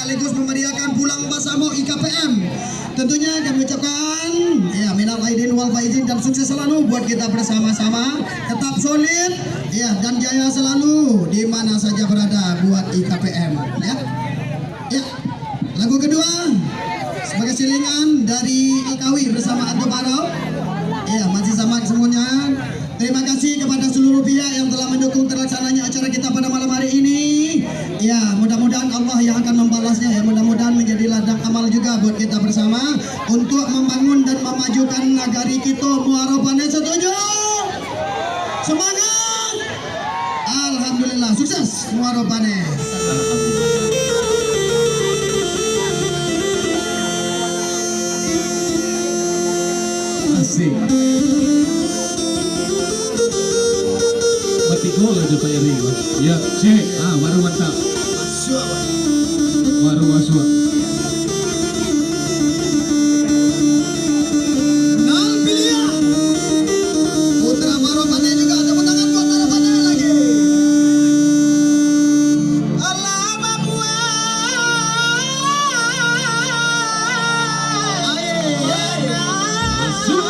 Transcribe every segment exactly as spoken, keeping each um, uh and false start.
Sekaligus memeriahkan Pulang Basamo I K P M. Tentunya kami ucapkan, ya, minal aidin wal faizin dan sukses selalu buat kita bersama-sama. Tetap solid, ya, dan jaya selalu di mana saja berada buat I K P M, ya. Ya. Lagu kedua, sebagai silingan dari Alkawi bersama Anto Barau. Ya, masih sama semuanya. Terima kasih kepada seluruh pihak yang telah mendukung terlaksananya acara kita pada malam hari ini. Ya, mudah-mudahan Allah yang akan membalasnya, ya, mudah-mudahan menjadi ladang amal juga buat kita bersama untuk membangun dan memajukan nagari kita Muaro Paneh. Setuju? Semangat! Alhamdulillah, sukses Muaro Paneh. Asik. Mati gol aja Pak Eri. Ya, cek. Ah, baru mantap. Baru masuk. Nal Pilia. Putra Muaro Paneh juga, tepuk tangan buat Muaro Paneh lagi. Alah, Papua. Aye, aye. Masuk.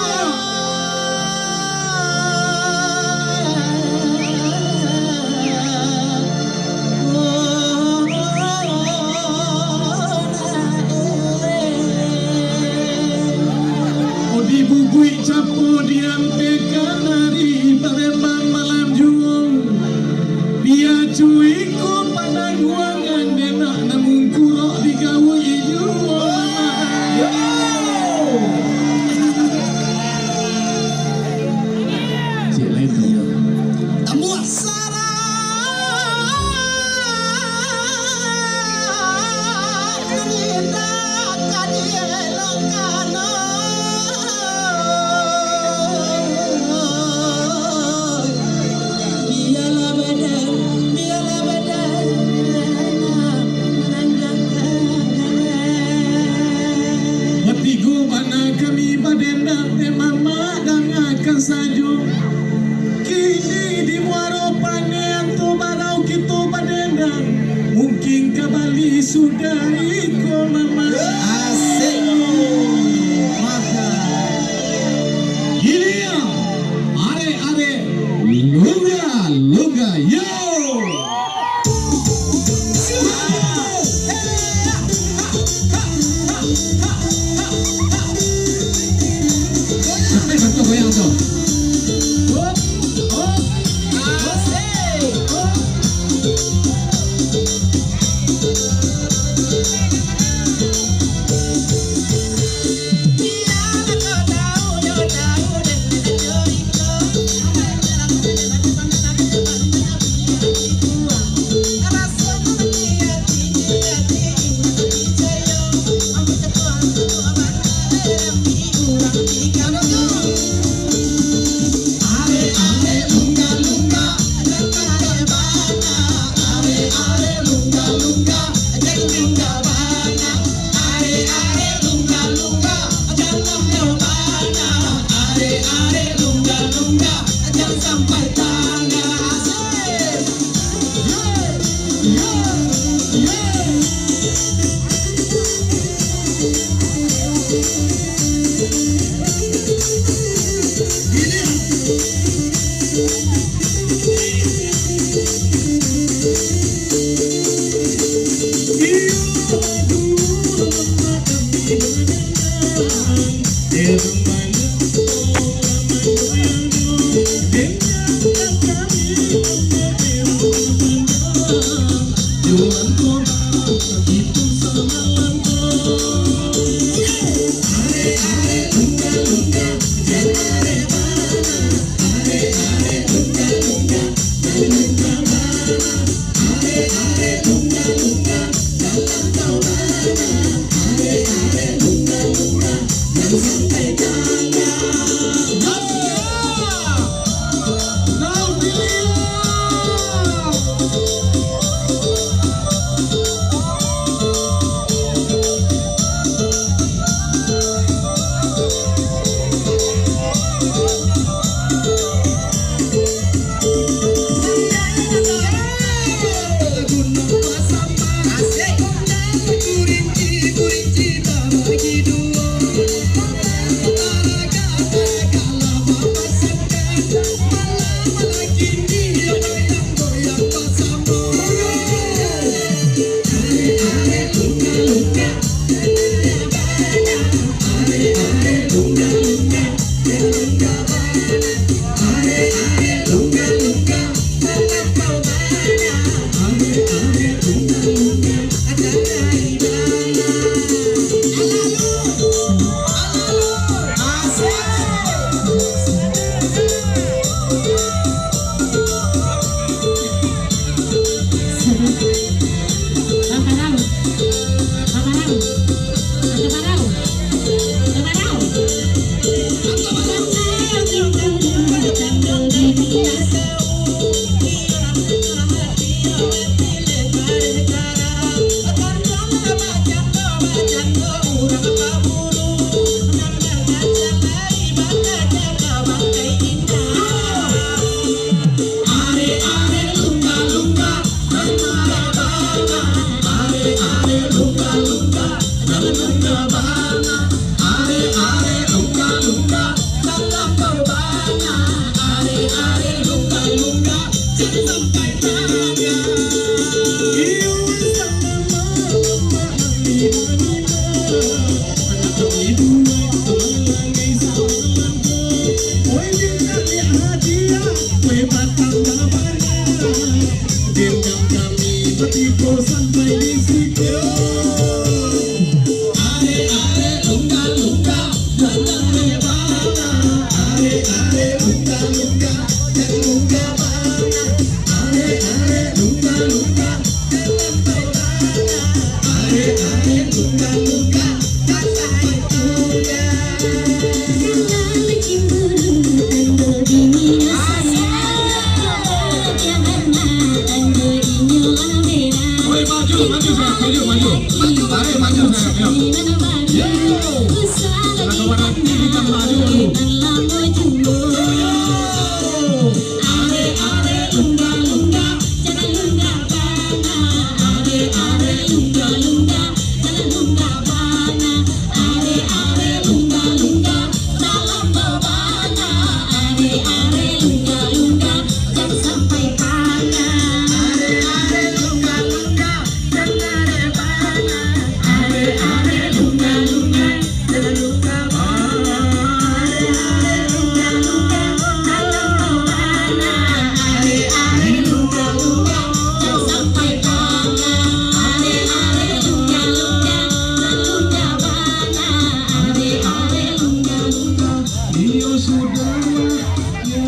Dibubuik capo diampekan ari Palembang malam juo. Bia cuiko panangguangan denak namun kurok digawui juo. Yo. Cik lain tu. Tambuah. Batigo bana kami badendang, eh, mamak dangakan sajo. Kini di Muaro Paneh Anto Barau kito badendang, mungkin ka bali sudah iko mama. Asik. Maka. Kini yo, arek-arek, lungga-lungga, yo. Oi, maju, maju, sayang, maju, maju. Tarik maju, sayang, yo. Yo. Tengah kawan hati kita maju, maju. Yo.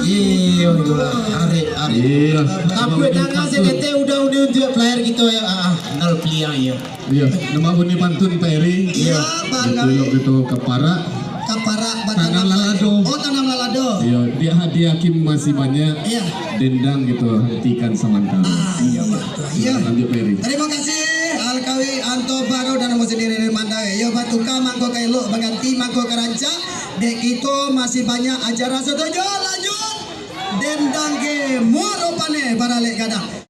Iyo, iyo, arek, arek. Iyo. Tapuak tangan saketek udah undiak player kito, yo. Ah, ah, nol pilihan, yo. Iyo, namo bunyi pantun Pak Eri. Iyo, Bang. Itu Kami. Lo kito ka parak. Ka parak, Bang. Tanam lalado. Oh, tanam lalado. Iyo, di hadiah Hakim masih banyak. Iyo. Dendang kito hentikan samantara. Ah, iyo, Bang. Iyo. Silakan lanjut, Pak Eri. Tarimo kasih, Alkawi Anto Baro dan namo sandiri dari Mandai. Iyo, batuka mangko ka elok, baganti mangko ka rancak. Dek kito masih banyak acara. Satuju, lanjut. Dendang ge muaro paneh, baralek gadang.